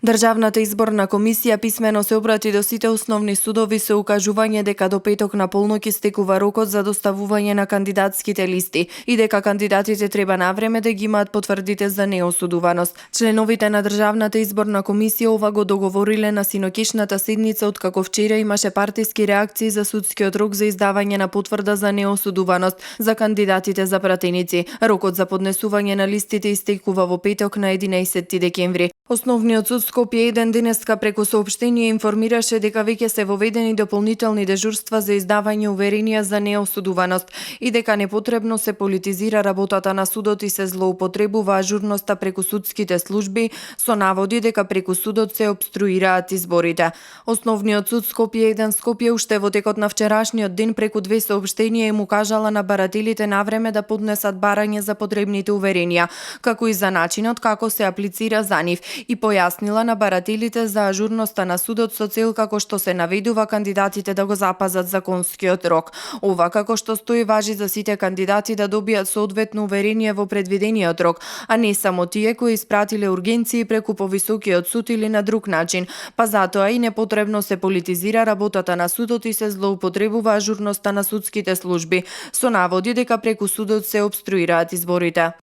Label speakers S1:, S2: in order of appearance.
S1: Државната изборна комисија писмено се обрати до сите основни судови со укажување дека до петок на полноќ истекува рокот за доставување на кандидатските листи и дека кандидатите треба навреме да ги имаат потврдите за неосудуваност. Членовите на Државната изборна комисија ова го договориле на синоќешната седница, откако вчера имаше партиски реакции за судскиот рок за издавање на потврда за неосудуваност за кандидатите за пратеници. Рокот за поднесување на листите истекува во петок на 11 декември. Основниот суд Скопје 1 денеска преку соопштение информираше дека веќе се воведени дополнителни дежурства за издавање уверенија за неосудуваност и дека непотребно се политизира работата на судот и се злоупотребува ажурноста преку судските служби со наводи дека преку судот се обструираат изборите. Основниот суд Скопје 1 Скопје уште во текот на вчерашниот ден преку две соопштенија им укажала на барателите навреме да поднесат барање за потребните уверенија, како и за начинот како се аплицира за нив, и појаснила на барателите за ажурноста на судот со цел како што се наведува кандидатите да го запазат законскиот рок. Ова како што стои важи за сите кандидати да добијат соодветно уверение во предвидениот рок, а не само тие кои испратиле ургенции преку повисокиот суд или на друг начин, па затоа и непотребно се политизира работата на судот и се злоупотребува ажурноста на судските служби, со наводи дека преку судот се обструираат изборите.